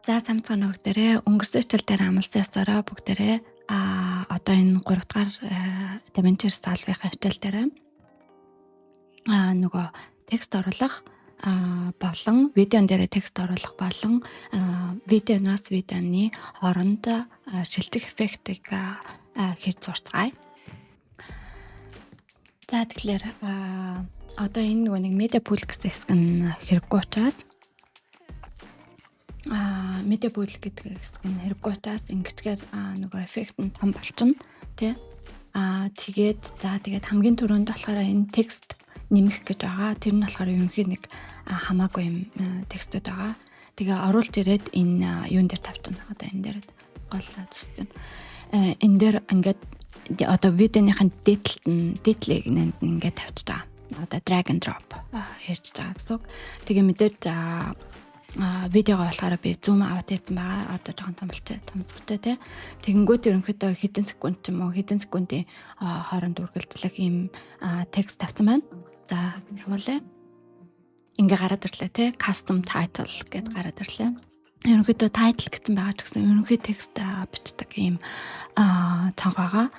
За, сайн байцгаана уу, бүгдээрээ. Өнгөрсөн хичээл дээр амласан ёсоороо бүгдээрээ одоо энэ 3 дугаар DaVinci Resolve-ийн хичээл дээр нөгөө текст оруулах болон видеон дээрээ текст оруулах болон видеоноос видеоны хооронд шилжих эффектийг хийж сурцгаая. За, тэгэхээр одоо энэ нөгөө нэг media pool гэсэн хэсэг нь хэрэггүй учраас, media pool гэдэг хэсэг нь хэрэггүй учраас ингэчгээр нөгөө эффект нь том болчихно, тий. Тэгээд за, тэгээд хамгийн түрүүнд болохоор энэ текст нэмэх гэж байгаа. Тэр нь болохоор ерөнхий нэг хамаагүй юм текстүүд байгаа. Тэгээ оруулж ирээд энэ юун дээр тавьчихна. Одоо энэ дээр гол зүсэж байна. Энэ дээр ингээд одоо видеоныхын дээдлэлт нь, дээдлийг нь ингээд тавьчих байгаа. Одоо drag and drop хийж байгаа гэсэн үг. Тэгээ мэдээж видеого болохоор би zoom out хийсэн байгаа. Одоо жоохон томлчээ, томсгочээ, тий. Тэгэнгүүт ерөнхийдөө хэдэн секунд ч юм уу, хэдэн секундын хооронд үргэлжлэх ийм текст тавьсан байна. За, явуулъя. Ингээ гараад ирлээ, тий. Custom title гэд гараад ирлээ. Ерөнхийдөө title гэсэн байгаа ч гэсэн ерөнхий текст бичдэг ийм цонх байгаа.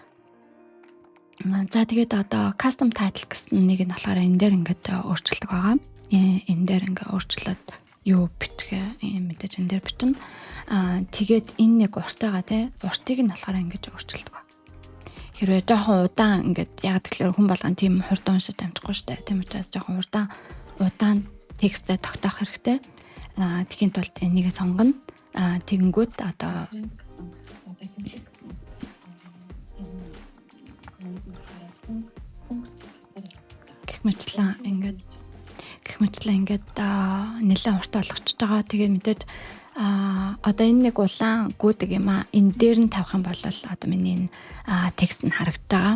За, тэгээд одоо custom title гэсэн нэг нь болохоор энэ дээр ингээд өөрчлөлдөг байгаа. Энэ дээр ингээ өөрчлөөд юу бичгээ юм мэдээж энэ дээр бичнэ. Тэгээд энэ нэг урт байгаа, те. Уртыг нь болохоор ингэж өөрчилдөг. Хэрвээ жоохон удаан ингээд, яг тэгэхээр хүн болгон тийм хурдан уншиж амжихгүй штэ. Тийм учраас жоохон удаан удаан текстээ тогтоох хэрэгтэй. Тэгэхийн тулд энийг сонгоно. Тэгэнгүүт одоо одоо тэмдэг гэсэн энэ команд нь болохоор зөвхөн функц гэх мэтлэн ингээд нэлээд урт болгочихж байгаа. Тэгээд мэдээж одоо энэ нэг улаан гүдэг юм а. Энэ дээр нь тавих юм бол одоо миний энэ текст нь харагдаж байгаа.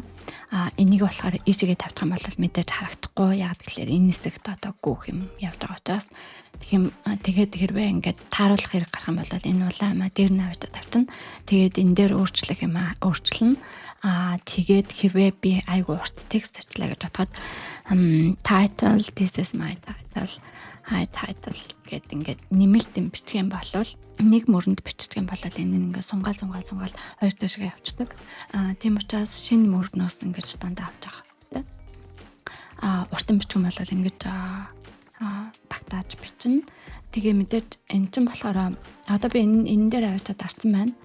Энийг болохоор ийшээгээ тавьчих юм бол мэдээж харагдахгүй. Яг тэгэхээр энэ хэсэгт одоо гүөх юм явж байгаа учраас тэгэх юм. Тэгээд хэрвээ ингээд тааруулах хэрэг гарах юм бол энэ улаан юм а дээр нь авчиж тавьчихна. Тэгээд энэ дээр өөрчлөх юм а өөрчилнө. Тэгээд хэрвээ би айгу урт текст очлаа гэж бодоход title, "This is my title", "Hi title" гэд ингээд нэмэлт юм бичих юм бол, нэг мөрөнд бичдэг юм бол энэ нь ингээд сунгаал, сунгаал, сунгаал хоёр ташгаа явцдаг. Тийм учраас шинэ мөрнөөс ингээд дандаа авч байгаа хэрэгтэй. Уртан бичих юм бол ингэж багтааж бичнэ. Тэгээ мэдээж эн чинь болохоор одоо би энэ дээр авчиад дарсан байна.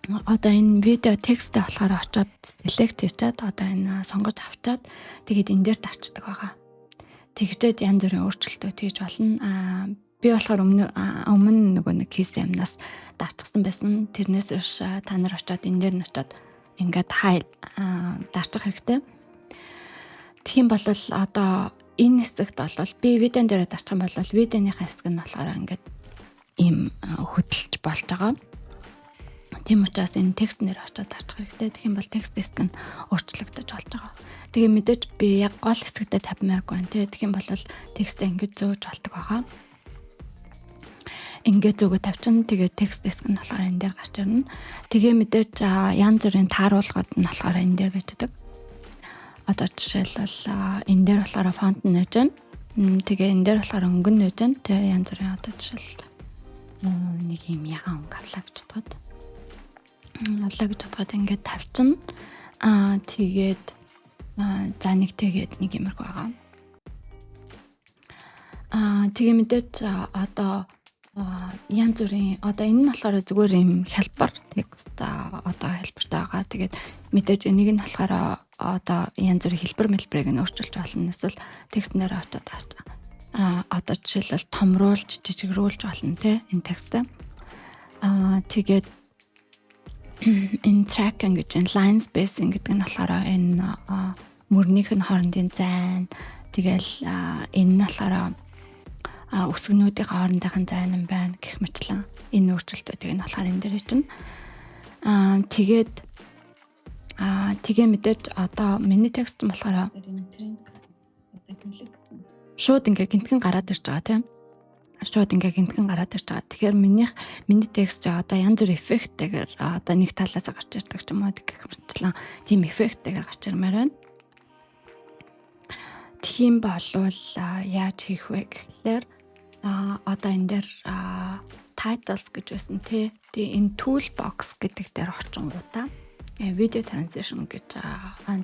Одоо энэ видео текстээ болохоор очиод select хийчихэд, одоо энэ сонгож авчаад, тэгээд энэ дээр дарчдаг байгаа. Тэгжээд янз бүрийн өөрчлөлтөө хийж болно. Би болохоор өмнө нөгөө нэг хийсэн юмнаас дарчихсан байсан. Тэрнээс биш та нар очиод энэ дээр нь очиод ингээд хай дарчих хэрэгтэй. Тэгэх юм бол одоо энэ хэсэгт бол би видеон дээр дарчих юм бол видеоныхаа хэсэг нь болохоор ингээд ийм хөдөлж болж байгаа. Тийм учраас энэ текстнэр очиод дарчих хэрэгтэй. Тэгэх юм бол текст хэсэг нь өөрчлөгдөж болж байгаа. Тэгээ мэдээж би яг гол хэсэгтээ тавьмааргүй байна, тий. Тэгэх юм бол текстээ ингэж зөөж болдог байгаа. Ингээд зүгөө тавьчихна. Тэгээд текст хэсэг нь болохоор энэ дээр гарч ирнэ. Тэгээ мэдээж янз бүрийн тааруулгад нь болохоор энэ дээр бичдэг. Одоо жишээлбэл, энэ дээр болохоор font нь нэж байна. Тэгээ энэ дээр болохоор өнгө нь нэж байна. Тэгээ янз бүрийн, одоо жишээл, нэг юм ягаан өнгө авлаа гэж бодоход ингээд тавьчихна. Тэгээд за, нэг тэгээд нэг юмрх байгаа. Тэгээ мэдээж одоо янз бүрийн, одоо энэ нь болохоор зүгээр юм хялбар текст, одоо хэлбэртэй байгаа. Тэгээд мэдээж энийг нь болохоор одоо янз бүрийн хэлбэр мэлбэрийг нь өөрчилж болно. Эсвэл текстнээр очиод одоо жишээлбэл, томруулж, жижигрүүлж болно, те, энэ текстээ. Тэгээд энэ tracking гэж, энэ line spacing гэдэг нь болохоор энэ мөрнийх нь хоорондын зайн, тэгэл энэ нь болохоор үсгнүүдийн хоорондынх нь зайн юм байна гэх мэтлэн энэ өөрчлөлтүүдийг нь болохоор энэ дээр чинь тэгээд тэгээ мэдээж одоо миний текст нь болохоор энэ тренд гэсэн одоо тэмлэг гэсэн шууд ингээ гинтгэн гараад ирж байгаа, тийм, шууд ингээ гинтгэн гараад ирж байгаа. Тэгэхээр миний текст чи одоо янз бүр эффекттэйгээр одоо нэг талаас гарч ирдэг ч юм уу гэх мэтлэн тийм эффекттэйгээр гарч ирмээр байна. Тийм болвол яаж хийх вэ гэхлээр одоо энэ дээр titles гэж байсан тий. Тэгээ энэ toolbox гэдэг дээр очингуудаа video transition гэж,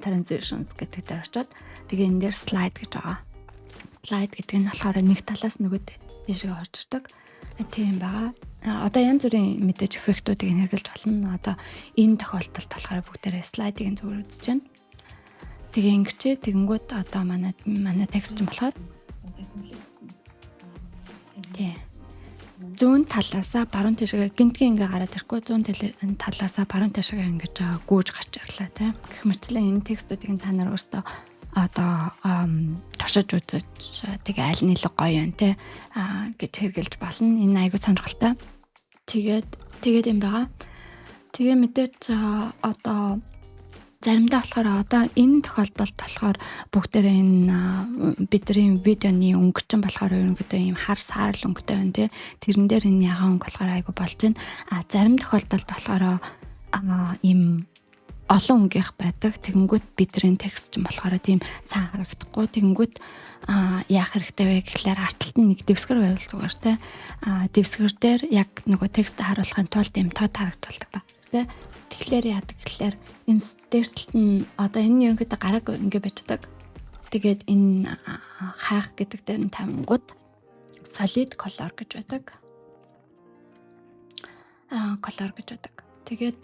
transitions гэдэг дээр очиод, тэгээ энэ дээр slide гэж байгаа. Slide гэдэг нь болохоор нэг талаас нөгөө тийшээ орж ирдэг. Тийм байгаа. Одоо янз бүрийн мэдээж эффектүүдийг нь хэрэглэж болно. Одоо энэ тохиолдолд болохоор бүгдээрээ slide-ыг нь зүгээр үзэж байна. Тэгээ ингэчээ, тэгэнгүүт одоо манай текст чинь болохоор тий, зүүн талаасаа баруун тийшээ гинтгийн ингээ гараад ирэхгүй, зүүн талаасаа баруун тийшээ ингэж гүйж гарч ирлээ тий. Гэх мэтлэн энэ текстүүдийг та нар өөрсдөө одоо туршиж үзэж, тэгээ аль нь илүү гоё юм те гэж хэрэгжилж болно. Энэ айгуу сонирхолтой. Тэгээд юм байгаа. Тэгээ мэдээж одоо заримдаа болохоор, одоо энэ тохиолдолд болохоор бүгдээрээ энэ бидний видеоны өнгө чинь болохоор ерөнхийдөө ийм хар саарл өнгөтэй байна тий. Тэрэн дээр энэ ягаан өнгө болохоор айгу болж байна. А зарим тохиолдолд болохоор ийм олон өнгийнх байдаг. Тэгэнгүүт бидний текст чинь болохоор тийм сайн харагдахгүй. Тэгэнгүүт яах хэрэгтэй вэ гэхлээр ард талд нь нэг дэвсгэр байвал зүгээр те. Дэвсгэр дээр яг нөгөө текст харуулахын тулд ийм тод харагдуулдаг ба. Тэ. Тэгэхээр яадаг гэхлээр энэ дээр талд нь одоо энэ ерөнхийдөө гараг ингэ бичдэг. Тэгээд энэ хайх гэдэг дээр нь тавингууд solid color гэж байдаг. Color гэж байдаг. Тэгээд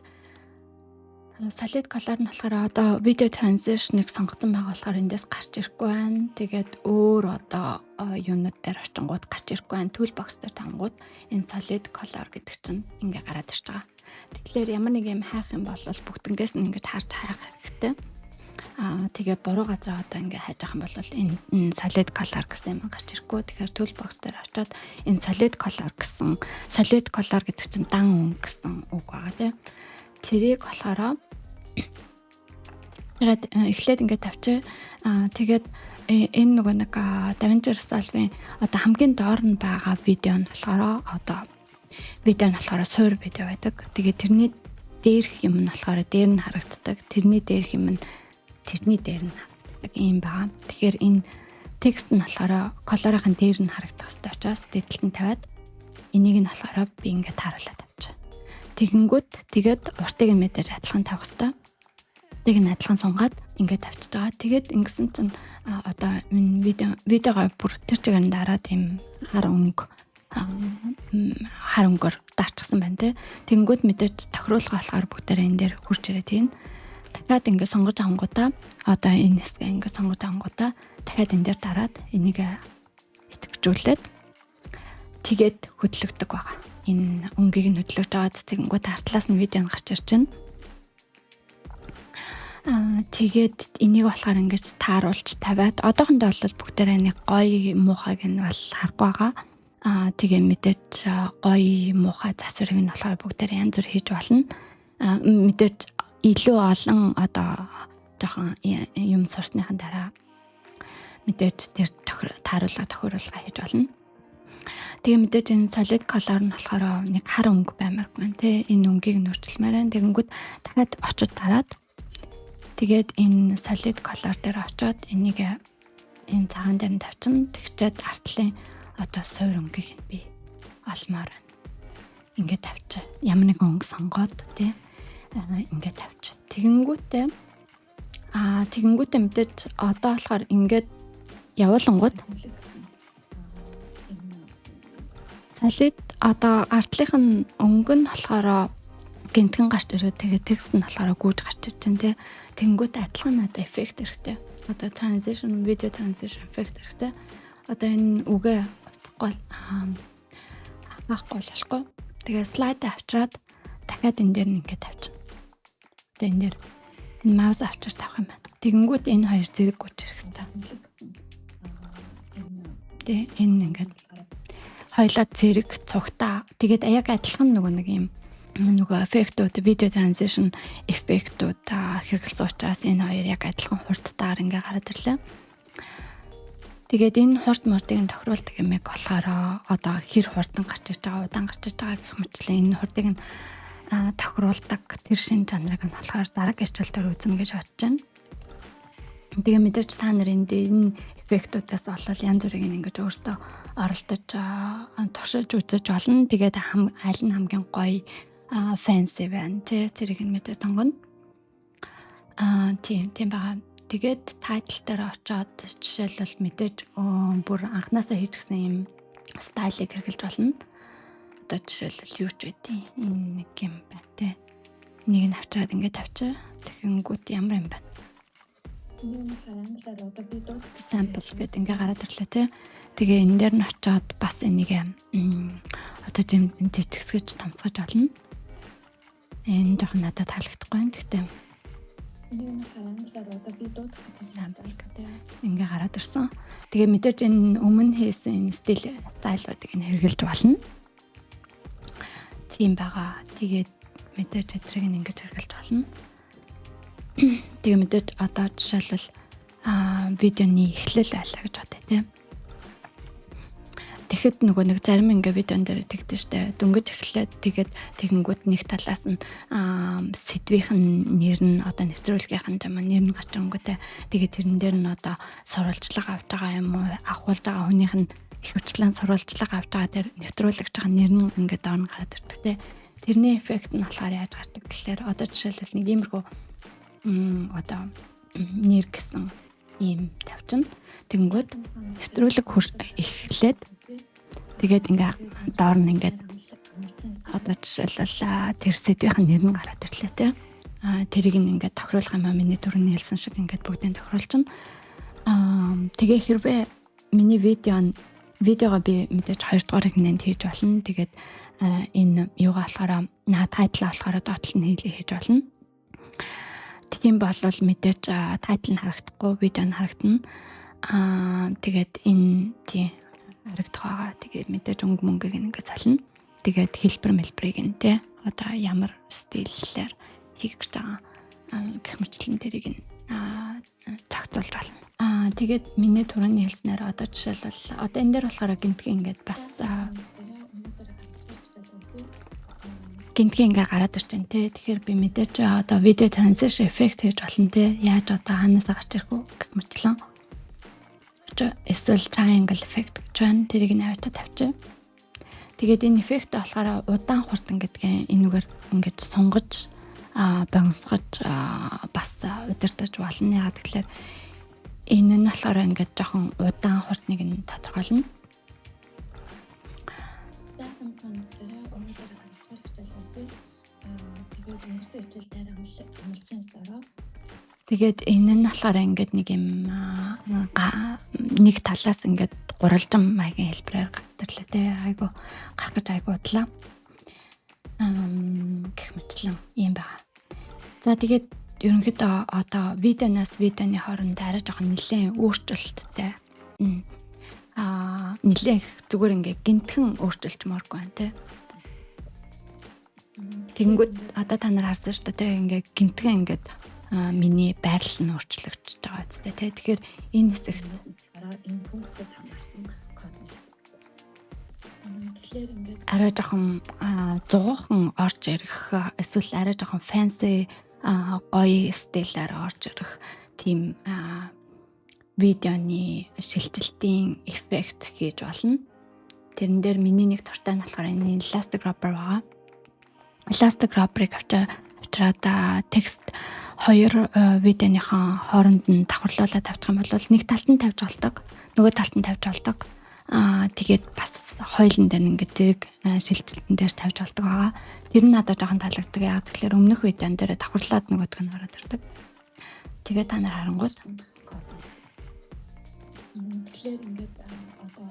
solid color нь болохоор одоо video transition-ыг сонгосон байгаа болохоор эндээс гарч ирэхгүй байна. Тэгээд өөр одоо юунууд дээр очингууд гарч ирэхгүй байна. Toolbox дээр тавингууд энэ solid color гэдэг чинь ингээ гараад ирж байгаа. Тэгэхээр ямар нэг юм хайх юм бол бүгднгээс нь ингэж харж хайх хэрэгтэй. Тэгээ буруу газар одоо ингээ хайж байгаа юм бол энэ solid color гэсэн юм гарч ирэхгүй. Тэгэхээр toolbox дээр очиод энэ solid color гэсэн, solid color гэдэг чинь дан өнгө гэсэн үг байгаа тийм. Тэрийг болохоор тэгээд эхлээд ингээд тавьчих. Тэгээд энэ нөгөө нэг DaVinci Resolve-ын одоо хамгийн доор нь байгаа видео нь болохоор, одоо видео нь болохоор суурь видео байдаг. Тэгээд тэрний дээрх юм нь болохоор дээр нь харагддаг. Тэрний дээрх юм нь тэрний дээр нь харагддаг юм байгаа. Тэгэхээр энэ текст нь болохоор color-ын дээр нь харагдах хэрэгтэй учраас дээдэлт нь тавиад энийг нь болохоор би ингээд тааруулаад тавьчих. Тэгэнгүүт тэгээд уртыг нь мэдээж адилхан тавих хэрэгтэй. Тийг нь адилхан сунгаад ингээд тавьчихж байгаа. Тэгээд ингэсэн чинь одоо энэ видеогоо бүр тэр чигээр нь дараад ийм хар өнгөөр дарчихсан байна те. Тэгэнгүүт мэдээж тохируулга болохоор бүгдээрээ энэ дээр хурж ирээ тийм. Дахиад ингээд сонгож авангуудаа, одоо энэ хэсгээ ингээд сонгож авангуудаа дахиад энэ дээр дараад энийг идэвхжүүлээд тэгээд хөдлөгдөг байгаа. Энэ өнгийг нь хөдлөж байгаа. Тэгэнгүүт артлаас нь видео нь гарч ирж байна. Тэгээд энийг болохоор ингэж тааруулж тавиад одоохондоо бол бүгдээрээ нэг гоё муухайг нь бол харахгүй байгаа. Тэгээ мэдээж гоё муухай засварыг нь болохоор бүгдээрээ янз бүр хийж болно. Мэдээж илүү олон одоо жоохон юм сурсныхан дараа мэдээж тэр тааруулга тохируулга хийж болно. Тэгээ мэдээж энэ solid color нь болохоор нэг хар өнгө баймааргүй байна те. Энэ өнгийг нөрчлмээр байна. Тэгэнгүүт дахиад очиж дараад, тэгээд энэ solid color дээр очиод энийг энэ цагаан дээр нь тавьчихна. Тэгчээд артлын одоо суур өнгийг нь би олмоор байна. Ингээд тавьчих. Ямар нэгэн өнгө сонгоод тий ингээд тавьчих. Тэгэнгүүтээ мэдээж одоо болохоор ингээд явуулангууд solid одоо артлынх нь өнгө нь болохоор гинтгэн гарч ирээд, тэгээд текст нь болохоор гүйж гарч ирж байна тий. Тэнгүүт адилхан надад эффект хэрэгтэй. Одоо transition, video transition effect хэрэгтэй. Одоо энэ үгээ устгахгүй, хаахгүй болохгүй. Тэгээ slide авчираад дахиад энэ дээр нь ингээд тавьчихна. Одоо энэ дээр энэ mouse авчир тавих юм байна. Тэгэнгүүт энэ хоёр зэрэг гүйж ирэх хэрэгтэй. Тэгээ энэ ингээд хоёлаа зэрэг цугтаа. Тэгээд яг адилхан нөгөө нэг юм нөгөө эффектүүд, video transition эффектүүд хэрэглэсэн учраас энэ хоёр яг адилхан хурдтайгаар ингээ гараад ирлээ. Тэгээд энэ хурд мурдыг нь тохируулдаг юмэг болохоор одоо хэр хурдан гарч ирж байгаа, удаан гарч ирж байгаа гэх мэтлэн энэ хурдыг нь тохируулдаг тэр шин чанарыг нь болохоор дараагийн хичээл дээр үзнэ гэж бодож байна. Тэгээ мэдээж та нар энд энэ эффектүүдээс олол янз бүрийг ингэж өөртөө оролдож туршиж үзэж болно. Тэгээд аль нь хамгийн гоё, fancy байна тий, тэрийг нь мэдээ сонгоно. Тийм байгаа. Тэгээд title дээр очоод жишээлбэл мэдээж бүр анхнаасаа хийчихсэн юм style ыг хэрэглэж болно. Одоо жишээлбэл юу ч байдیں۔ Энэ нэг юм байна те. Нэг нь авчираад ингээд тавьчих. Тэгэнгүүт ямар юм байна? Энэ нь англиар одоо би дуудах Sample гэдэг ингээ гараад ирлээ те. Тэгээ энэ дээр нь очиод бас энийг одоо жижигсгэж, томсгож болно. Энэ жоохон надад таалагдахгүй байна. Гэхдээ Энэ нь англиар одоо би дуудах гэж sample гэдэг ингээ гараад ирсэн. Тэгээ мэдээж энэ өмнө хийсэн энэ style уудыг нь хэрэглэж болно. Тийм байгаа. Тэгээд мэдээж эдрийг нь ингэж хэрэглэж болно. Тэгээ мэдээж одоо жишээлбэл видеоны эхлэл байлаа гэж бодъё тийм. Тэгэхэд нөгөө нэг зарим ингээ видеон дээр тэгдэж штэ. Дөнгөж эхлээд, тэгээд тэгэнгүүт нэг талаас нь сэдвийнх нь нэр нь, одоо нэвтрүүлгийнх нь жамаа нэр нь гарч ирэнгүүтээ тэгээд тэрэн дээр нь одоо сурвалжлага авч байгаа юм уу, авахулж байгаа хүнийх нь их хучлаан сурвалжлага авч байгаа тэр нэвтрүүлэгч байгаа нэр нь ингээд доор нь гараад ирдэг те. Тэрний эффект нь болохоор яаж гардаг гэхээр одоо жишээлбэл нэг иймэрхүү одоо нэр гэсэн ийм тавьчихна. Тэгэнгүүт нэвтрүүлэг эхлээд, тэгээд ингээ доор нь ингээд одоо жишээлбэл тэр сэдвийнх нь нэр нь гараад ирлээ те. Тэрийг нь ингээд тохируулах юм а, миний түрүүний хэлсэн шиг ингээд бүгдийг тохируулчихна. Тэгээ хэрвээ миний видео нь, видеого би мэдээж 2 дугаар нэгнэнд хийж болно. Тэгээд энэ юугаа болохоор title болохоор доотлол нь хийж болно. Тийм бол мэдээж title нь харагдахгүй, видео нь харагдана. Тэгээд энэ тий харагдах байгаа. Тэгээд мэдээж өнгө мөнгийг ингээд солино. Тэгээд хэлбэр мэлбэрийг нь тий одоо ямар style ээр хийх гэж байгаа гэх мэтлэн тэрийг нь зохицуулж болно. Тэгээд миний түрүүний хэлснээр одоо жишээлбэл одоо энэ дээр болохоор гинтгийн ингээд бас гинтгийн ингээ гараад ирж байна те. Тэгэхээр би мэдээж одоо видео transition effect хийж болно те. Яаж одоо хаанаас гарч ирэх үү гэх мэтлэн. Эсвэл triangle effect гэж байна. Тэрийг нь авчиад тавьчих. Тэгээд энэ эффект болохоор удаан хурдан гэдгийг энүүгээр ингэж сунгаж, богиносгож, бас удирдах болно. Яагаад гэхээр энэ нь болохоор ингээд жоохон удаан хурдныг нь тодорхойлно. За, өнөөдөр хичээл үзье. Тэгээд өнгөрсөн хичээл дээр амлсан ёсороо. Тэгээд энэ нь болохоор ингээд нэг юм нэг талаас ингээд гурвалжин маягийн хэлбэрээр гардаг те, айгу гарах гэж айгу удлаа. Гэх мэтлэн ийм байгаа. За, тэгээд ерөнхийдөө одоо видеоноос видеоны хооронд арай жоохон нэлээд өөрчлөлттэй. Нэлээд зүгээр ингээ гинтхэн өөрчилчмөөргүй байна те. Тэгэнгүүт одоо та нар харсан шүү дээ те, ингээ гинтхэн ингээд миний байрлал нь өөрчлөгдөж байгаа үстэй те. Тэгэхээр энэ хэсэгт энэ функцэд хамаарсан код гэсэн. Тэгэхээр ингээд арай жоохон зугуухан орж ирэх, эсвэл арай жоохон fancy, гоё style аар орж ирэх тийм видеоны шилжилтийн эффект хийж болно. Тэрэн дээр миний нэг дуртай нь болохоор энэ elastic wrapper байгаа. Elastic wrapper-ыг авчираад текст хоёр видеоныхон хооронд нь давхарлуулаад тавьчих юм бол нэг талд нь тавьж болдог, нөгөө талд нь тавьж болдог. Тэгээд бас хоёулын дээр ингээд зэрэг шилжилтэн дээр тавьж болдог байгаа. Тэр нь надад жоохон таалагддаг. Яг тэгэхээр өмнөх видеон дээр давхарлаад нөгөөдг нь ороод ирдэг. Тэгээд та нар харангуут Тэгэхээр ингээд одоо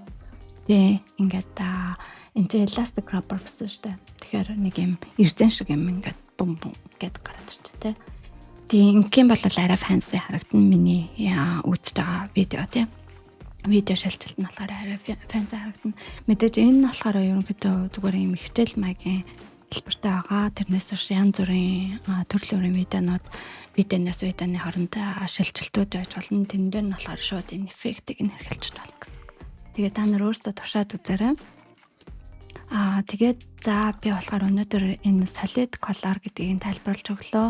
тий, ингээд энэ чинь elastic wrapper гэсэн шүү дээ. Тэгэхээр нэг юм эрзэн шиг юм ингээд бум бум гэд гараад ирчих тий. Тэгээ ингэх юм бол арай fancy харагдана миний үзэж байгаа видео тий. Видео шилжилт нь болохоор арай fancy харагдана. Мэдээж энэ нь болохоор ерөнхийдөө зүгээр юм хичээл маягийн хэлбэртэй байгаа. Тэрнээс биш янз бүрийн төрлийн бүрийн видеонууд, видеоноос видеоны хооронд шилжилтүүд байж болно. Тэн дээр нь болохоор шууд энэ эффектийг нь хэрэглэж болно гэсэн үг. Тэгээ та нар өөрсдөө туршаад үзээрэй. Тэгээд за, би болохоор өнөөдөр энэ solid color гэдгийг нь тайлбарлаж өглөө.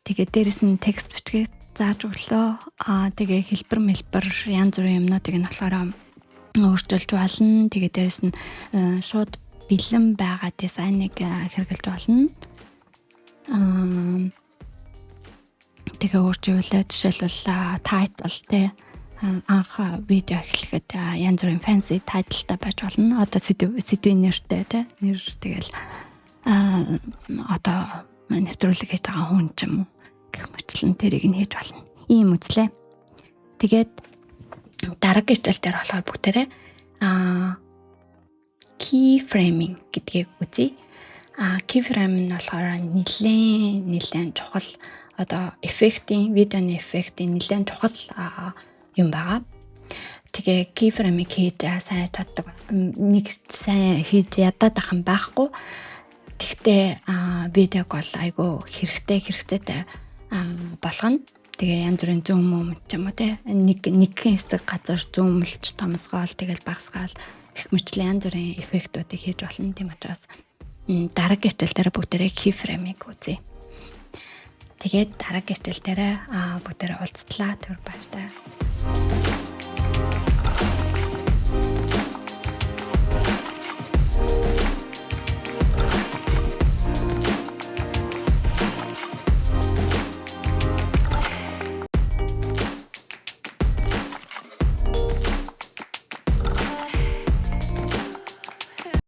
Тэгээд дээрэс нь текст бичгийг зааж өглөө. Тэгээ хэлбэр мэлбэр янз бүрийн юмнуудыг нь болохоор Өөрчилж болно. Тэгээд дээрэс нь шууд бэлэн байгаа дизайныг хэрэглэж болно. Тэгээ өөрчилвөлээ, жишээлбэл, title те, анх видео эхлэхэд янз бүрийн fancy title тай байж болно. Одоо сэдвийн нэртэй те, нэр, тэгэл одоо нэвтрүүлэг хийж байгаа хүн ч юм уу гэх мэтлэн тэрийг нь хийж болно. Ийм үзлээ. Тэгээд дараагийн хичээл дээр болохоор бүгдээрээ keyframing гэдгийг үзье. Keyframe нь болохоор нэлээд нэлээд чухал, одоо эффектийн, видеоны эффектийн нэлээд чухал юм байгаа. Тэгээ keyframe-ыг хийж сайн чаддаг нэг сайн хийж ядаад ах юм байхгүй. Тэгтээ видеог бол айгүй хэрэгтэй хэрэгцээтэй болгоно. Тэгээ янз бүрийн zoom юм ч юм уу те, нэг нэгэн хэсэг газар zoom лж томсгоол, тэгэл багасгаал гэх мэтлэн янз бүрийн эффектүүдийг хийж болно. Тийм учраас дараагийн хичээл дээр бүгдээрээ keyframe-ыг үзье. Тэгээд дараагийн хичээл дээр бүгдээрээ уулзтлаа. Түр баяртай.